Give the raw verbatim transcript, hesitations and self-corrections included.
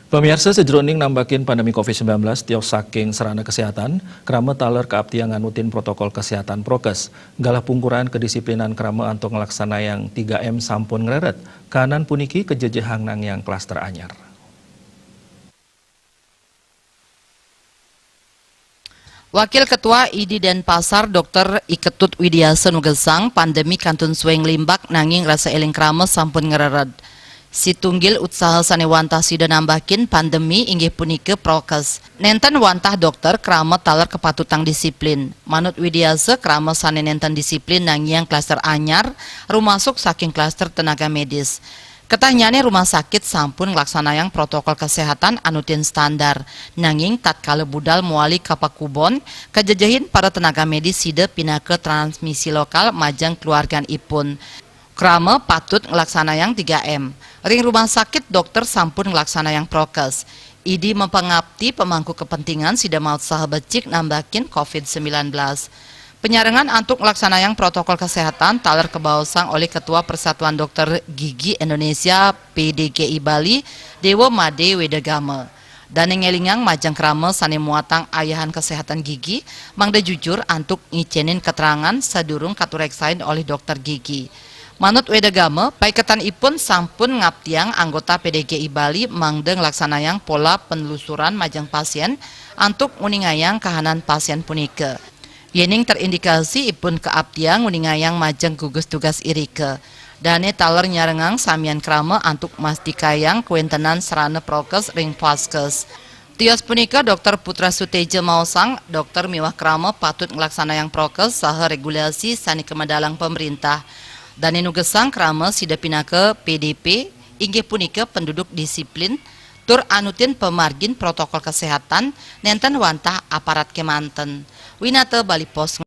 Pamiarsa, sajeroning nambakin pandemi covid sembilan belas, tios saking sarana kesehatan, krama taler kaaptiang nganutin protokol kesehatan prokes. Galah pungkuran kedisiplinan krama antuk nglaksanayang tiga M sampun ngreret. Kahanan puniki kajejehang nangiang klaster anyar. Wakil Ketua I D Denpasar, Dokter I Ketut Widiasa nugesang, pandemi kantun sueng limbak nanging rasa eling krama sampun ngreret. Situnggil utsaha sane wantah sida nambakin pandemi inggih punika prokes. Nenten wantah dokter krama taler kapatutang disiplin. Manut Widiasa, krama sane nenten disiplin nangiang klaster anyar, rumasuk saking klaster tenaga medis. Ketahnyane rumah sakit sampun nglaksanayang protokol kesehatan anutin standar. Nanging tatkala budal mawali ka pakubon, kajejehin para tenaga medis sida pinaka transmisi lokal majeng keluargan ipun. Krama patut nglaksanayang tiga M. Ring rumah sakit dokter sampun nglaksanayang prokes. I D mapangapti pemangku kepentingan sida mautsaha becik nambakin covid sembilan belas. Penyarengan antuk nglaksanayang protokol kesehatan taler kabaosang olih Ketua Persatuan Dokter Gigi Indonesia, P D G I Bali, Dewa Made Wedagama. Dane ngelingang majeng krama sane muatang ayahan kesehatan gigi, mangda jujur antuk ngicenin keterangan sadurung katureksain olih dokter gigi. Manut Wedagama, paiketan ipun sampun ngaptiang anggota P D G I Bali mangda nglaksanayang pola penelusuran majeng pasien antuk nguningayang kahanan pasien punika. Yening terindikasi, ipun kaaptiang nguningayang majeng gugus tugas irika. Dane taler nyarengang samian krama antuk mastikayang kawentenan sarana prokes ring vaskes. Tios punika, Dokter Putra Suteja maosang, dokter miwah krama patut nglaksanayang prokes saha regulasi sane kamedalang pamrintah. Dane nugesang krama sida pinaka P D P, inggih punika penduduk disiplin, tur anutin pamargin protokol kesehatan, nenten wantah aparat kemanten. Winata Bali Post.